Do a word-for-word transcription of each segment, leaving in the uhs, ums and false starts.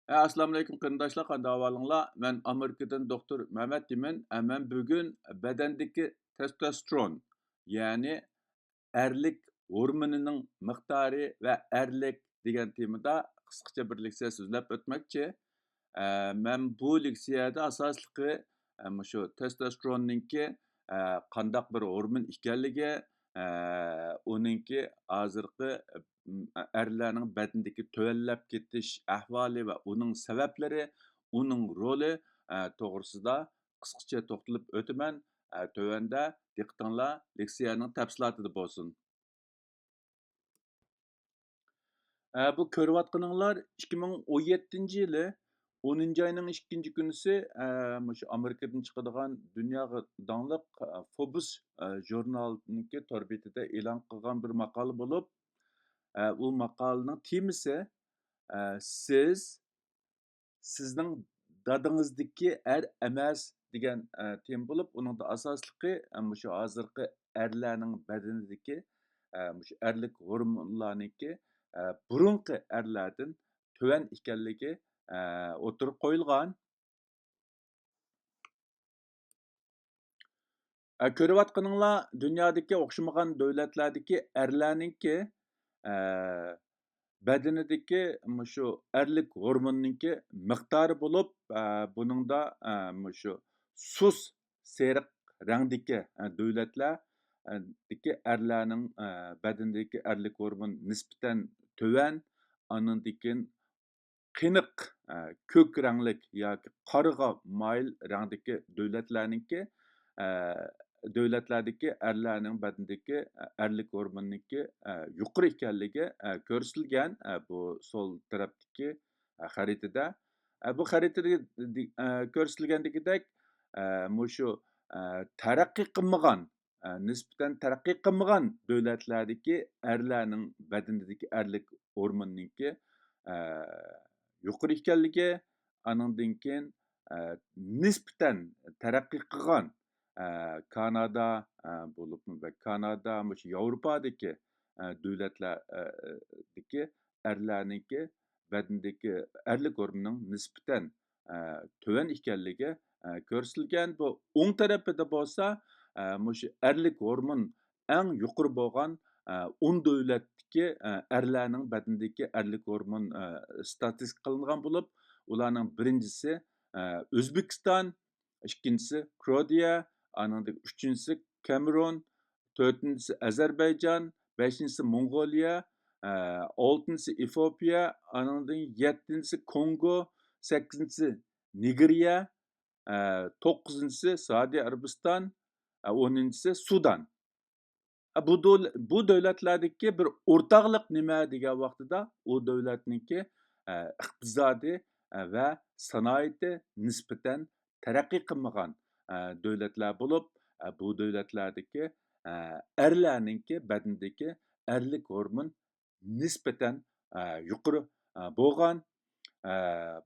ئە، ئەسسالامۇئەلەيكۇم قېرىنداشلار، قانداق ئەھۋالىڭلار؟ مەن ئامېرىكىدىن دوختۇر مەمەت دېمەن. ئە، مەن بۈگۈن بەدەندىكى تېستوستېرون، يەنى ئەرلىك ھورمونىنىڭ مىقدارى ۋە ئەرلىك دېگەن تېمىدا قىسقىچە بىر لېكسىيە سۆزلەپ ئۆتمەكچى. ئە، مەن بۇ لېكسىيەدە ئاساسلىقى، ئە، مۇشۇ تېستوستېروننىڭكى، ئە، قانداق بىر ھورمون ئىكەنلىكى، ئە، ئۇنىڭكى ھازىرقى، ئەرلەرنىڭ بەدىنىدىكى تۆۋەنلەپ كېتىش ئەھۋالى ۋە ئۇنىڭ سەۋەبلىرى، ئۇنىڭ رولى، ئە، توغرىسىدا قىسقىچە توختىلىپ ئۆتىمەن. ئە، تۆۋەندە دىققىتىڭلار لېكسىيەنىڭ تەپسىلاتىدا بولسۇن. ئە، بۇ كۆرۈۋاتقىنىڭلار ئىككى مىڭ ئون يەتتىنچى يىلى ئونىنچى ئاينىڭ ئىككىنچى كۈنىسى، ئە، مۇشۇ ئامېرىكىدىن چىقىدىغان دۇنياغا داڭلىق، ئە، فوبس، ئە، ژۇرنالىنىڭكى تور بېتىدە ئېلان قىلغان بىر ماقالە بولۇپ، ئە، ئۇ ماقالىنىڭ تېمىسى، ئە، سىز سىزنىڭ دادىڭىزدىكى ئەر ئەمەس دېگەن، ئە، تېما بولۇپ، ئۇنىڭدا ئاساسلىقى، ئە، مۇشۇ ھازىرقى ئەرلەرنىڭ بەدىنىدىكى، ئە، مۇشۇ ئەرلىك ھورمونلارنىڭكى، ئە، بۇرۇنقى ئەرلەردىن تۆۋەن ئىكەنلىكى، ئە، ئوتتۇرىغا قويۇلغان. ئە، كۆرۈۋاتقىنىڭلار دۇنيادىكى ئوخشىمىغان دۆلەتلەردىكى ئەرلەرنىڭكى، ئە، بەدىنىدىكى مۇشۇ ئەرلىك ھورموننىڭكى مىقدارى بولۇپ، ئە، بۇنىڭدا، ئە، مۇشۇ سۇس سېرىق رەڭدىكى، ئە، دۆلەتلەر، ئە، دىكى ئەرلەرنىڭ، ئە، بەدىنىدىكى ئەرلىك ھورمون نىسبەتەن تۆۋەن، ئاندىن كېيىن قېنىق، ئە، كۆك رەڭلىك ياكى قارىغا مايىل رەڭدىكى دۆلەتلەرنىڭكى، ئە، دۆلەتلەردىكى ئەرلەرنىڭ بەدىنىدىكى، ئە، ئەرلىك ھورمونىنىڭكى، ئە، يۇقىرى ئىكەنلىكى، ئە، كۆرسىتىلگەن، ئە، بۇ سول تەرەپتىكى، ئە، خەرىتىدە. ئە، بۇ خەرىتىدە دى-، ئە، كۆرسىتىلگەندىكىدەك، ئە، مۇشۇ، ئە، تەرەققىي قىلمىغان، ئە، نىسبەتەن تەرەققىي قىلمىغان دۆلەتلەردىكى ئەرلەرنىڭ بەدىنىدىكى ئەرلىك ھورموننىڭكى، ئە، يۇقىرى ئىكەنلىكى، ئانىڭدىن كېيىن، ئە، نىسبەتەن تەرەققىي قىلغان، ئە، كانادا، ئە، بولۇپمۇ ۋە كانادا، مۇشۇ ياۋروپادىكى، ئە، دۆلەتلەر، ئە، دىكى ئەرلەرنىڭكى بەدىنىدىكى ئەرلىك ھورموننىڭ نىسبەتەن، ئە، تۆۋەن ئىكەنلىكى، ئە، كۆرسىتىلگەن. بۇ ئوڭ تەرىپىدە بولسا، ئە، مۇشۇ ئەرلىك ھورمون ئەڭ يۇقىرى بولغان، ئە، ئون دۆلەتتىكى، ئە، ئەرلەرنىڭ بەدىنىدىكى ئەرلىك ھورمون، ئە، ستاتىستىكا قىلىنغان بولۇپ، ئۇلارنىڭ بىرىنچىسى، ئە، ئۆزبېكىستان، ئىككىنچىسى كرودىيە، ئانىڭدىن ئۈچىنچىسى كامېرون، تۆتىنچىسى ئەزەربەيجان، بەشىنچىسى موڭغۇلىيە، ئە، ئالتىنچىسى ئېفىئوپىيە، ئانىڭدىن يەتتىنچىسى كونگو، سەككىزىنچىسى نىگېرىيە، ئە، توققۇزىنچىسى سەئۇدى ئەرەبىستان، ئە، ئونىنچىسى سۇدان. ئە، بۇ دۆل-، بۇ دۆلەتلەردىكى بىر ئورتاقلىق نېمە دېگەن ۋاقتىدا، ئۇ دۆلەتنىڭكى، ئە، ئىقتىسادى، ئە، ۋە سانائىتى نىسبەتەن تەرەققىي قىلمىغان، ئە، دۆلەتلەر بولۇپ، ئە، بۇ دۆلەتلەردىكى، ئە، ئەرلەرنىڭكى بەدىنىدىكى ئەرلىك ھورمون نىسبەتەن، ئە، يۇقىرى، ئە، بولغان. ئە،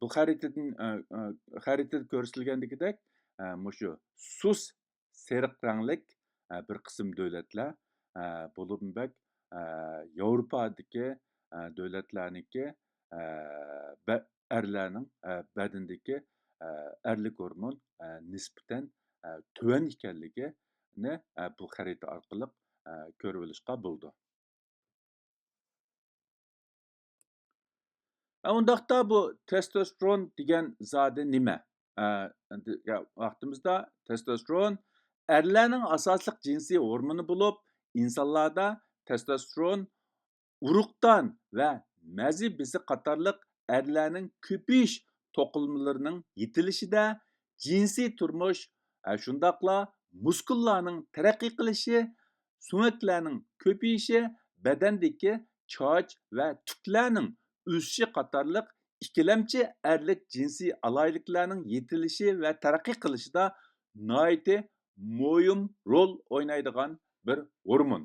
بۇ خەرىتىدىن، ئە، ئە، خەرىتىدە كۆرسىتىلگەندىكىدەك، ئە، مۇشۇ سۇس سېرىق رەڭلىك، ئە، بىر قىسىم دۆلەتلەر، ئە، بولۇپمۇ بەك، ئە، ياۋروپادىكى، ئە، دۆلەتلەرنىڭكى، ئە، بە-، ئەرلەرنىڭ، ئە، بەدىنىدىكى، ئە، ئەرلىك ھورمون، ئە، نىسبەتەن، ئە، تۆۋەن ئىكەنلىكىنى، ئە، بۇ خەرىتە ئارقىلىق، ئە، كۆرۈۋېلىشقا بولىدۇ. ئە، ئۇنداقتا بۇ تېستوستېرون دېگەن زادى نېمە؟ ئە، دېگەن ۋاقتىمىزدا تېستوستېرون ئەرلەرنىڭ ئاساسلىق جىنسىي ھورمونى بولۇپ، ئىنسانلاردا تېستوستېرون ئۇرۇقدان ۋە مەزى بېزى قاتارلىق ئەرلەرنىڭ كۆپىيىش توقۇلمىلىرىنىڭ يېتىلىشىدە، جىنسىي تۇرمۇش، ئە، شۇنداقلا مۇسكۇللارنىڭ تەرەققىي قىلىشى، سۆڭەكلەرنىڭ كۆپىيىشى، بەدەندىكى چاچ ۋە تۈكلەرنىڭ ئۆسۈشى قاتارلىق ئىككىلەمچى ئەرلىك جىنسىي ئالاھىدىلىكلەرنىڭ يېتىلىشى ۋە تەرەققىي قىلىشىدا ناھايىتى مۇھىم رول ئوينايدىغان بىر ھورمون.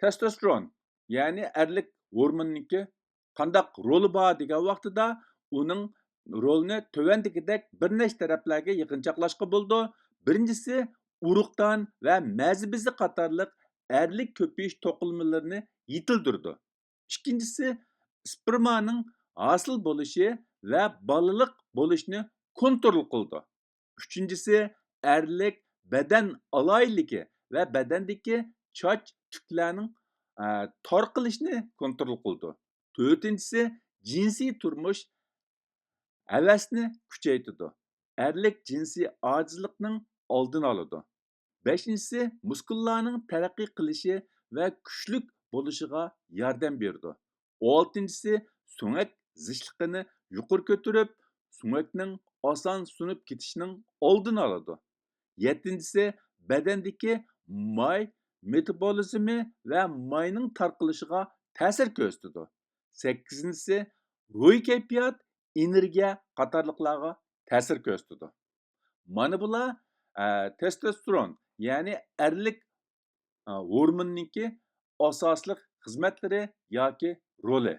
تېستوستېرون، يەنى ئەرلىك ھورموننىڭكى قانداق رولى بار دېگەن ۋاقتىدا، ئۇنىڭ رولىنى تۆۋەندىكىدەك بىر نەچچە تەرەپلەرگە يىغىنچاقلاشقا بولىدۇ. بىرىنچىسى، ئۇرۇقدان ۋە مەزى بېزى قاتارلىق ئەرلىك كۆپىيىش توقۇلمىلىرىنى يېتىلدۈرىدۇ. ئىككىنچىسى، ئىسپېرمانىڭ ھاسىل بولۇشى ۋە بالىلىق بولۇشنى كونترول قىلىدۇ. ئۈچىنچىسى، ئەرلىك بەدەن ئالاھىدىلىكى ۋە بەدەندىكى چاچ تۈكلەرنىڭ، ئە، تارقىلىشىنى كونترول قىلىدۇ. تۆتىنچىسى، جىنسىي تۇرمۇش ھەۋەسنى كۈچەيتىدۇ. ئەرلىك جىنسىي ئاجىزلىقنىڭ ئالدىنى ئالىدۇ. بەشىنچىسى، مۇسكۇللارنىڭ تەرەققىي قىلىشى ۋە كۈچلۈك بولۇشىغا ياردەم بېرىدۇ. ئالتىنچىسى، سۆڭەك زىچلىقىنى يۇقىرى كۆتۈرۈپ، سۆڭەكنىڭ ئاسان سۇنۇپ كېتىشىنىڭ ئالدىنى ئالىدۇ. يەتتىنچىسى، بەدەندىكى ماي مېتابولىزمى ۋە ماينىڭ تارقىلىشىغا تەسىر كۆرسىتىدۇ. سەككىزىنچىسى، روھىي كەيپىيات، ئېنېرگىيە قاتارلىقلارغا تەسىر كۆرسىتىدۇ. مانا بۇلار، ئە، تېستوستېرون، يەنى ئەرلىك، ئە، ھورموننىڭكى ئاساسلىق خىزمەتلىرى ياكى رولى.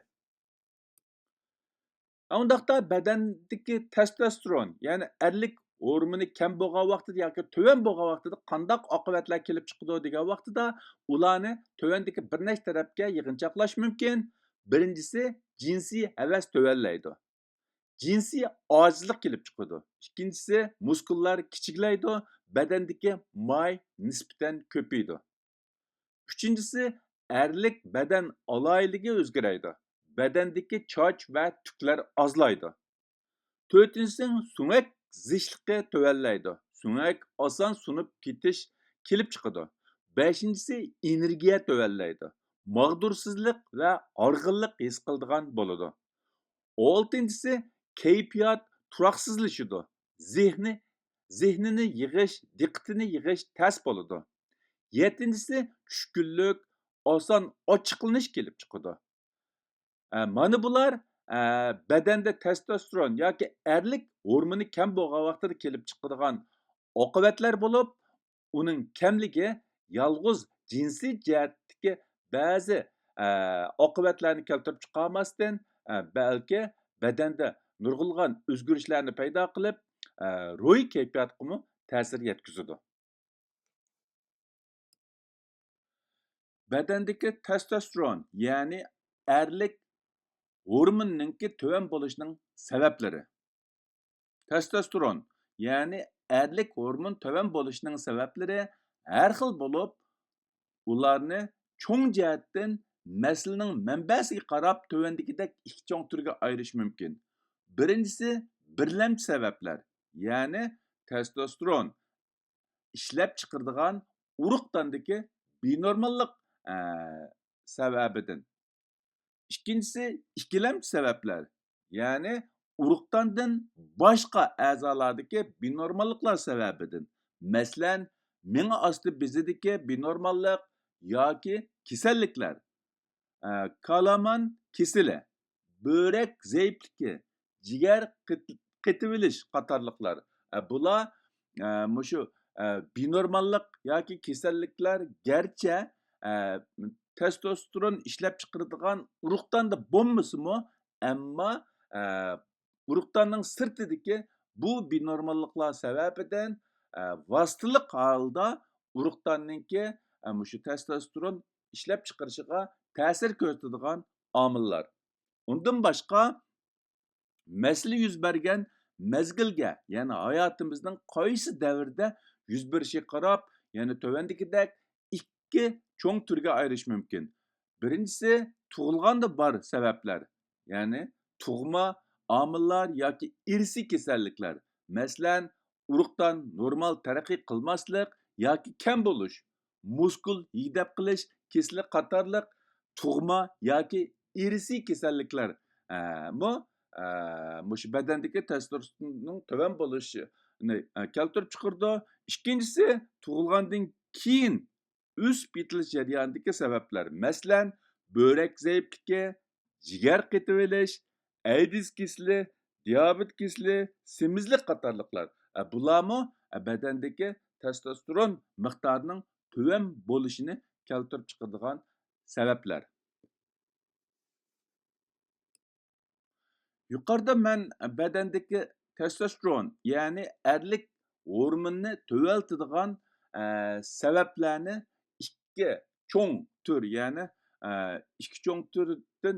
ئۇنداقتا بەدەندىكى تېستوستېرون، يەنى ئەرلىك ھورمونى كەم بولغان ۋاقتىدا ياكى تۆۋەن بولغان ۋاقتىدا قانداق ئاقىۋەتلەر كېلىپ چىقىدۇ دېگەن ۋاقتىدا، ئۇلارنى تۆۋەندىكى بىر نەچچە تەرەپكە يىغىنچاقلاش مۇمكىن. بىرىنچىسى، جىنسىي ھەۋەس تۆۋەنلەيدۇ. جىنسىي ئاجىزلىق كېلىپ چىقىدۇ. ئىككىنچىسى، مۇسكۇللار كىچىكلەيدۇ، بەدەندىكى ماي نىسبەتەن كۆپىيىدۇ. ئۈچىنچىسى، ئەرلىك بەدەن ئالاھىدىلىكى ئۆزگىرەيدۇ. بەدەندىكى چاچ ۋە تۈكلەر ئازلايدۇ. تۆتىنچىسى، سۆڭەك زىچلىقى تۆۋەنلەيدۇ. سۆڭەك ئاسان سۇنۇپ كېتىش كېلىپ چىقىدۇ. بەشىنچىسى، ئېنېرگىيە تۆۋەنلەيدۇ. ماغدۇرسىزلىق ۋە ھارغىنلىق ھېس قىلىدىغان بولىدۇ. ئالتىنچىسى، كەيپىيات تۇراقسىزلىشىدۇ. زېھنى، زېھنىنى يىغىش، دىققىتىنى يىغىش تەس بولىدۇ. يەتتىنچىسى، چۈشكۈنلۈك، ئاسان ئاچچىقلىنىش كېلىپ چىقىدۇ. ئە، مانا بۇلار، ئە، بەدەندە تېستوستېرون ياكى ئەرلىك ھورمونى كەم بولغان ۋاقتىدا كېلىپ چىقىدىغان ئاقىۋەتلەر بولۇپ، ئۇنىڭ كەملىكى يالغۇز جىنسىي جەھەتتىكى بەزى، ئە، ئاقىۋەتلەرنى كەلتۈرۈپ چىقارماستىن، ئە، بەلكى بەدەندە نۇرغۇنلىغان ئۆزگىرىشلەرنى پەيدا قىلىپ، ئە، روھىي كەيپىياتقىمۇ تەسىر يەتكۈزىدۇ. بەدەندىكى تېستوستېرون، يەنى ئەرلىك ھورموننىڭكى تۆۋەن بولۇشىنىڭ سەۋەبلىرى. تېستوستېرون، يەنى ئەرلىك ھورمون تۆۋەن بولۇشىنىڭ سەۋەبلىرى ھەر خىل بولۇپ، ئۇلارنى چوڭ جەھەتتىن مەسىلىنىڭ مەنبەسىگە قاراپ تۆۋەندىكىدەك ئىككى چوڭ تۈرگە ئايرىش مۇمكىن. بىرىنچىسى، بىرلەمچى سەۋەبلەر، يەنى تېستوستېرون ئىشلەپچىقىرىدىغان ئۇرۇقداندىكى بىنورماللىق، ئە، سەۋەبىدىن. ئىككىنچىسى، ئىككىلەمچى سەۋەبلەر، يەنى ئۇرۇقداندىن باشقا ئەزالاردىكى بىنورماللىقلار سەۋەبىدىن. مەسىلەن، مېڭە ئاستى بېزىدىكى بىنورماللىق ياكى كېسەللىكلەر. ئە، كالامان كېسىلى، بۆرەك زەئىپلىكى، جىگەر قېتى-، قېتىۋېلىش قاتارلىقلار. ئە، بۇلار، ئە، مۇشۇ، ئە، بىنورماللىق ياكى كېسەللىكلەر گەرچە، ئە، تېستوستېرون ئىشلەپچىقىرىدىغان ئۇرۇقداندا بولمىسىمۇ، ئەمما، ئە، ئۇرۇقداننىڭ سىرتىدىكى بۇ بىنورماللىقلار سەۋەبىدىن، ئە، ۋاسىتىلىق ھالدا ئۇرۇقداننىڭكى، ئە، مۇشۇ تېستوستېرون ئىشلەپچىقىرىشىغا تەسىر كۆرسىتىدىغان ئامىللار. ئۇندىن باشقا، مەسىلە يۈز بەرگەن مەزگىلگە، يەنى ھاياتىمىزنىڭ قايسى دەۋردە يۈز بېرىشىگە قاراپ، يەنە تۆۋەندىكىدەك ئىككى چوڭ تۈرگە ئايرىش مۇمكىن. بىرىنچىسى، تۇغۇلغاندا بار سەۋەبلەر، يەنى تۇغما ئامىللار ياكى ئىرسىي كېسەللىكلەر، مەسىلەن، ئۇرۇقدان نورمال تەرەققىي قىلماسلىق ياكى كەم بولۇش، مۇسكۇل ھىدەپ قىلىش كېسىلى قاتارلىق تۇغما ياكى ئىرسىي كېسەللىكلەر، ئە، مۇ-، ئە، مۇشۇ بەدەندىكى تېستوستېروننىڭ تۆۋەن بولۇشىنى، ئە، كەلتۈرۈپ چىقىرىدۇ. ئىككىنچىسى، تۇغۇلغاندىن كېيىن ئۆسۈپ يېتىلىش جەريانىدىكى سەۋەبلەر، مەسىلەن، بۆرەك زەئىپلىكى، جىگەر قېتىۋېلىش، ئەيدىز كېسىلى، دىيابېت كېسىلى، سېمىزلىك قاتارلىقلار. ئە، بۇلارمۇ، ئە، بەدەندىكى تېستوستېرون مىقدارىنىڭ تۆۋەن بولۇشىنى كەلتۈرۈپ چىقىرىدىغان سەۋەبلەر. يۇقىرىدا مەن بەدەندىكى تېستوستېرون، يەنى ئەرلىك ھورموننى تۆۋەنلىتىدىغان، ئە، سەۋەبلەرنى ئىككى چوڭ تۈر، يەنى، ئە، ئىككى چوڭ تۈر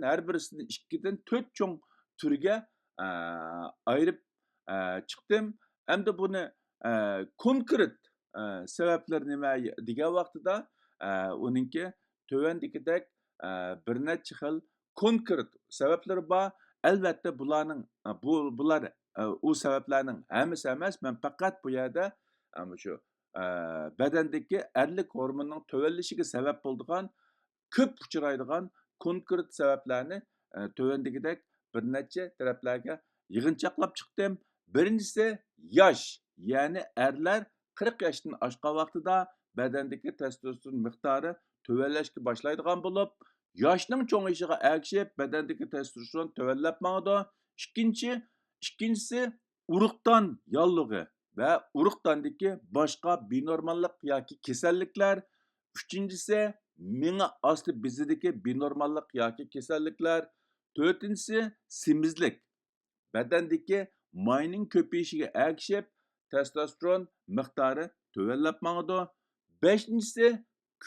ھەر بىرسىدىن ئىككىدىن تۆت چوڭ تۈرگە، ئە، ئايرىپ، ئە، چىقتىم. ئەمدى بۇنى، ئە، كونكرېت، ئە، سەۋەبلىرى نېمە دېگەن ۋاقتىدا، ئە، ئۇنىڭكى تۆۋەندىكىدەك، ئە، بىر نەچچە خىل كونكرېت سەۋەبلىرى بار. ئەلۋەتتە، بۇلارنىڭ، ئە، بۇ، بۇلار، ئە، ئۇ سەۋەبلەرنىڭ ھەممىسى ئەمەس. مەن پەقەت بۇ يەردە، ئە، مۇشۇ، ئە، بەدەندىكى ئەرلىك ھورموننىڭ تۆۋەنلىشىگە سەۋەب بولىدىغان كۆپ ئۇچرايدىغان كونكرېت سەۋەبلەرنى، ئە، تۆۋەندىكىدەك بىر نەچچە تەرەپلەرگە يىغىنچاقلاپ چىقتىم. بىرىنچىسى، ياش، يەنى ئەرلەر قىرىق ياشتىن ئاشقان ۋاقتىدا بەدەندىكى تېستوستېرون مىقدارى تۆۋەنلەشكە باشلايدىغان بولۇپ، ياشنىڭ چوڭىيىشىغا ئەگىشىپ بەدەندىكى تېستوستېرون تۆۋەنلەپ ماڭىدۇ. ئىككىنچى، ئىككىنچىسى، ئۇرۇقدان ياللۇغى ۋە ئۇرۇقداندىكى باشقا بىنورماللىق ياكى كېسەللىكلەر. ئۈچىنچىسى، مېڭە ئاستى بېزىدىكى بىنورماللىق ياكى كېسەللىكلەر. تۆتىنچىسى، سېمىزلىك. بەدەندىكى ماينىڭ كۆپىيىشىگە ئەگىشىپ، تېستوستېرون مىقدارى تۆۋەنلەپ ماڭىدۇ. بەشىنچىسى،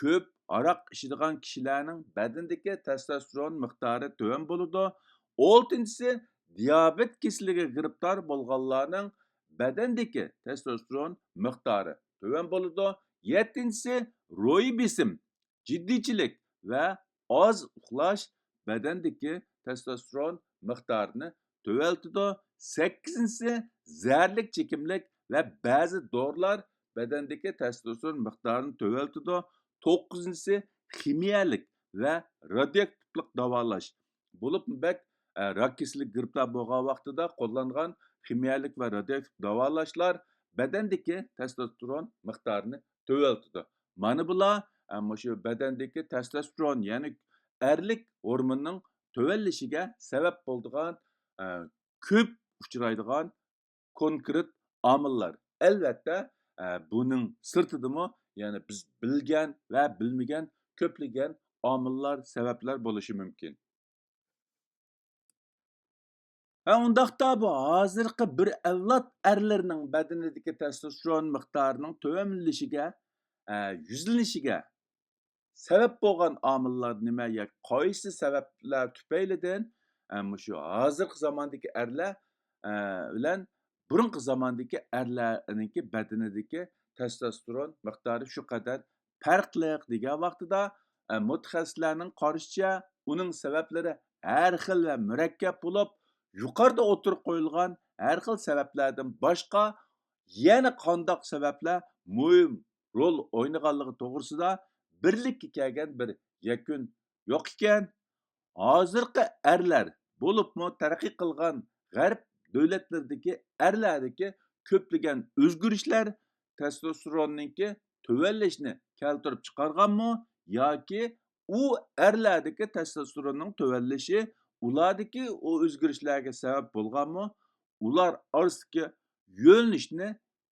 كۆپ ھاراق ئىچىدىغان كىشىلەرنىڭ بەدىنىدىكى تېستوستېرون مىقدارى تۆۋەن بولىدۇ. ئالتىنچىسى، دىيابېت كېسىلىگە گىرىپتار بولغانلارنىڭ بەدەندىكى تېستوستېرون مىقدارى تۆۋەن بولىدۇ. يەتتىنچىسى، روھىي بېسىم، جىددىيچىلىك ۋە ئاز ئۇخلاش بەدەندىكى تېستوستېرون مىقدارىنى تۆۋەنلىتىدۇ. سەككىزىنچىسى، زەھەرلىك چېكىملىك ۋە بەزى دورىلار بەدەندىكى تېستوستېرون مىقدارىنى تۆۋەنلىتىدۇ. توققۇزىنچىسى، خىمىيەلىك ۋە رادىيوئاكتىپلىق داۋالاش. بولۇپمۇ بەك، ئە، راك كېسىلىگە گىرىپتار بولغان ۋاقتىدا قوللانغان خىمىيەلىك ۋە رادىيوئاكتىپ داۋالاشلار بەدەندىكى تېستوستېرون مىقدارىنى تۆۋەنلىتىدۇ. مانا بۇلار، ئە، مۇشۇ بەدەندىكى تېستوستېرون، يەنى ئەرلىك ھورموننىڭ تۆۋەنلىشىگە سەۋەب بولىدىغان، ئە، كۆپ ئۇچرايدىغان كونكرېت ئامىللار. ئەلۋەتتە، ئە، بۇنىڭ سىرتىدىمۇ يەنە بىز بىلگەن ۋە بىلمىگەن كۆپلىگەن ئامىللار، سەۋەبلەر بولۇشى مۇمكىن. ھە، ئۇنداقتا بۇ ھازىرقى بىر ئەۋلاد ئەرلىرىنىڭ بەدىنىدىكى تېستوستېرون مىقدارىنىڭ تۆۋەنلىشىگە، ئە، يۈزلىنىشىگە سەۋەب بولغان ئامىللار نېمە ياكى قايسى سەۋەبلەر تۈپەيلىدىن، ئە، مۇشۇ ھازىرقى زاماندىكى ئەرلەر، ئە، بىلەن بۇرۇنقى زاماندىكى ئەرلەرنىڭكى بەدىنىدىكى تېستوستېرون مىقدارى شۇ قەدەر پەرقلىق دېگەن ۋاقتىدا، ئە، مۇتەخەسسىسلەرنىڭ قارىشىچە، ئۇنىڭ سەۋەبلىرى ھەر خىل ۋە مۇرەككەپ بولۇپ، يۇقىرىدا ئوتتۇرىغا قويۇلغان ھەر خىل سەۋەبلەردىن باشقا يەنە قانداق سەۋەبلەر مۇھىم رول ئوينىغانلىقى توغرىسىدا بىرلىككە كەلگەن بىر يەكۈن يوق ئىكەن. ھازىرقى ئەرلەر، بولۇپمۇ تەرەققىي قىلغان غەرب دۆلەتلىرىدىكى ئەرلەردىكى كۆپلىگەن ئۆزگىرىشلەر تېستوستېروننىڭكى تۆۋەنلىشىنى كەلتۈرۈپ چىقارغانمۇ ياكى ئۇ ئەرلەردىكى تېستوستېروننىڭ تۆۋەنلىشى ئۇلاردىكى ئۇ ئۆزگىرىشلەرگە سەۋەب بولغانمۇ؟ ئۇلار ئارىسىدىكى يۆنىلىشنى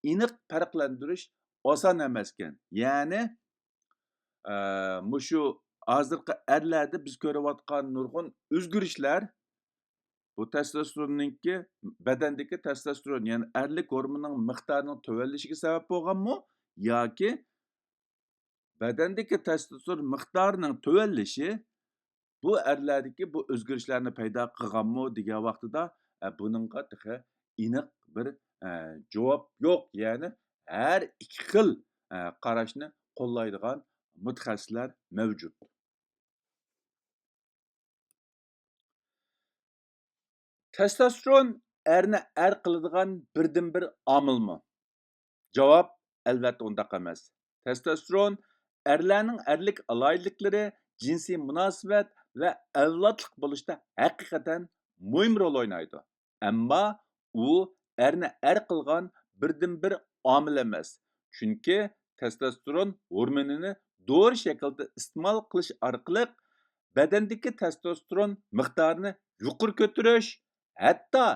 ئېنىق پەرقلەندۈرۈش ئاسان ئەمەسكەن. يەنى، ئە، مۇشۇ ھازىرقى ئەرلەردە بىز كۆرۈۋاتقان نۇرغۇن ئۆزگىرىشلەر بۇ تېستوستېروننىڭكى، بەدەندىكى تېستوستېرون، يەنى ئەرلىك ھورموننىڭ مىقدارىنىڭ تۆۋەنلىشىگە سەۋەب بولغانمۇ ياكى بەدەندىكى تېستوستېرون مىقدارىنىڭ تۆۋەنلىشى بۇ ئەرلەردىكى بۇ ئۆزگىرىشلەرنى پەيدا قىلغانمۇ دېگەن ۋاقتىدا، ئە، بۇنىڭغا تېخى ئېنىق بىر، ئە، جاۋاب يوق. يەنى ھەر ئىككى خىل، ئە، قاراشنى قوللايدىغان مۇتەخەسسىسلەر مەۋجۇت. تېستوستېرون ئەرنى ئەر قىلىدىغان بىردىنبىر ئامىلمۇ؟ جاۋاب، ئەلۋەتتە ئۇنداق ئەمەس. تېستوستېرون ئەرلەرنىڭ ئەرلىك ئالاھىدىلىكلىرى، جىنسىي مۇناسىۋەت ۋە ئەۋلادلىق بولۇشتا ھەقىقەتەن مۇھىم رول ئوينايدۇ. ئەمما ئۇ ئەرنى ئەر قىلغان بىردىنبىر ئامىل ئەمەس. چۈنكى تېستوستېرون ھورمونىنى دورا شەكلىدە ئىستېمال قىلىش ئارقىلىق بەدەندىكى تېستوستېرون مىقدارىنى يۇقىرى كۆتۈرۈش، ھەتتا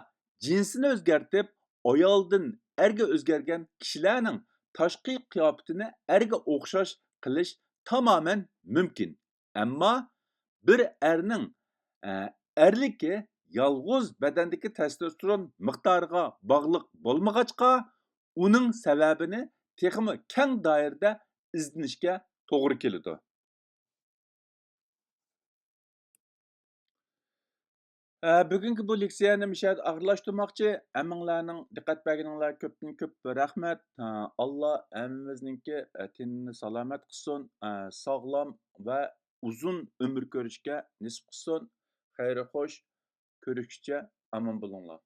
جىنسىنى ئۆزگەرتىپ، ئايالدىن ئەرگە ئۆزگەرگەن كىشىلەرنىڭ تاشقى قىياپىتىنى ئەرگە ئوخشاش قىلىش تامامەن مۇمكىن. ئەمما بىر ئەرنىڭ، ئە، ئەرلىكى يالغۇز بەدەندىكى تېستوستېرون مىقدارىغا باغلىق بولمىغاچقا، ئۇنىڭ سەۋەبىنى تېخىمۇ كەڭ دائىرىدە ئىزدىنىشكە توغرا كېلىدۇ. ئە، بۈگۈنكى بۇ لېكسىيەنى مۇشۇ يەردە ئاخىرلاشتۇرماقچى. ھەممىڭلارنىڭ دىققەت بەرگىنىڭلارغا كۆپتىن كۆپ رەھمەت. ئە، ئاللا ھەممىمىزنىڭكى، ئە، تېنىنى سالامەت قىلسۇن. ئە، ساغلام ۋە ئۇزۇن ئۆمۈر كۆرۈشكە نېسىپ قىلسۇن. خەير خوش، كۆرۈشكىچە ئامان بولۇڭلار.